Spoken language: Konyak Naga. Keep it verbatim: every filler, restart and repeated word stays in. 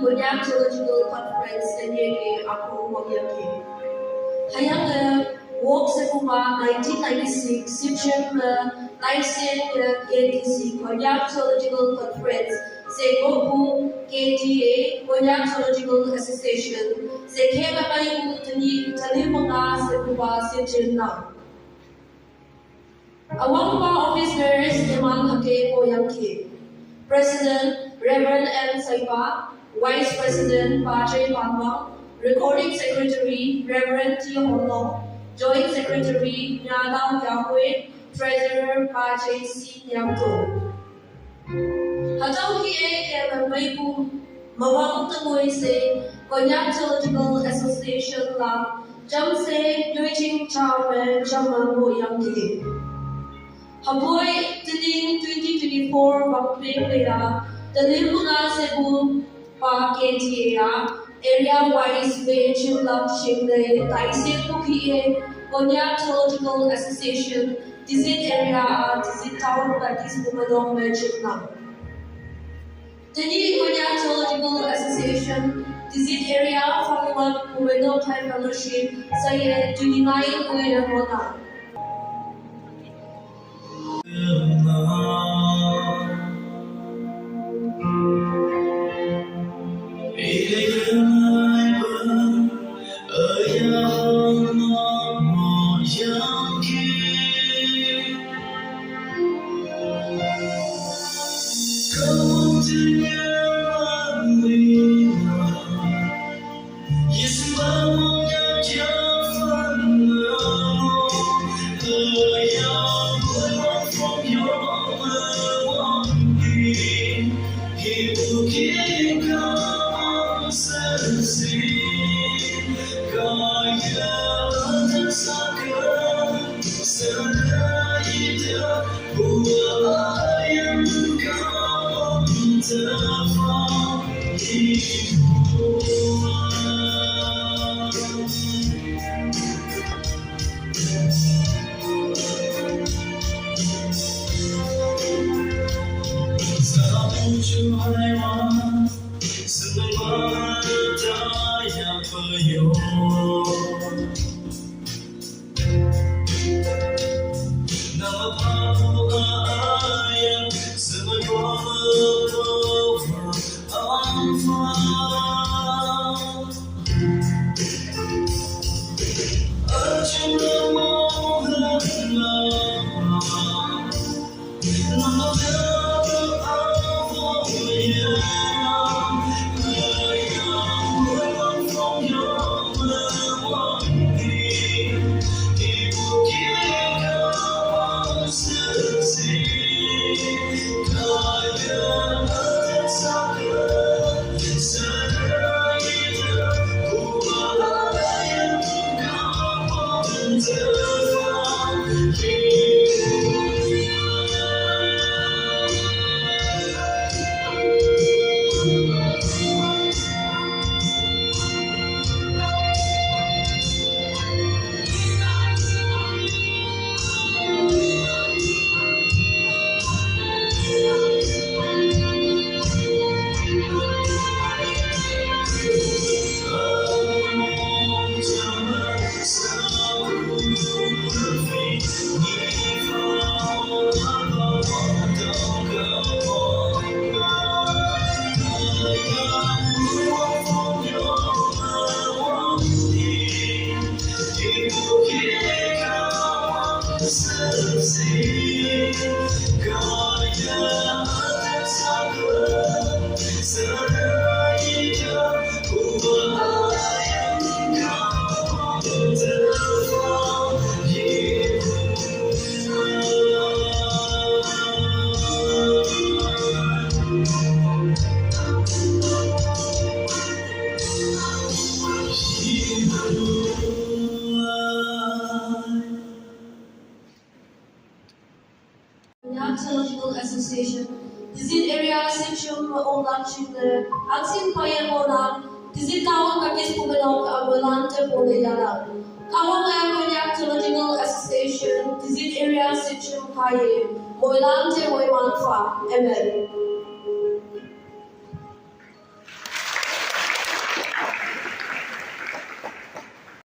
Konyak Theological Conference tenyih ke akho mongyang ke. Hüyange wok sepupa nineteen ninety-six Sipshem me Taisen ke K T C, Konyak Theological Conference, se gopu K T A, Konyak Theological Association, se khema pai ku teni teni manga sepupa Sipshem na. Awang pa office bearers iman hake mongyang ke. President Reverend M Saipa, Vice President Pa J Pangwang, Recording Secretary Reverend T Honlong, Joint Secretary Nyadao Yahweh, Treasurer Pa J C Nyamto. Hatau ki e ke member pu mawang tengoi se Konyak Theological Association la jam se doing chairman jam mo yang ki. Hapoi tening twenty twenty-four wang peng le ya tening manga sepupa K T A area wise me chim lap chim le tai se pu ki e Konyak Theological Association Tizit area a Tizit Town Baptist Bumadong me chim lap. Teni Konyak Theological Association Tizit area Fangwat Bumadong Thai Fellowship saye twenty-nine we na mona. Theological Association, Tizit Area Section Olam Chimle, Aksin Payan Mona, Tizit Town Baptist Bumadong Ambulan Temple Yala. Kawang Konyak Theological Association, Tizit Area Section Kaye, Moilam Te Moimanfa. Amen.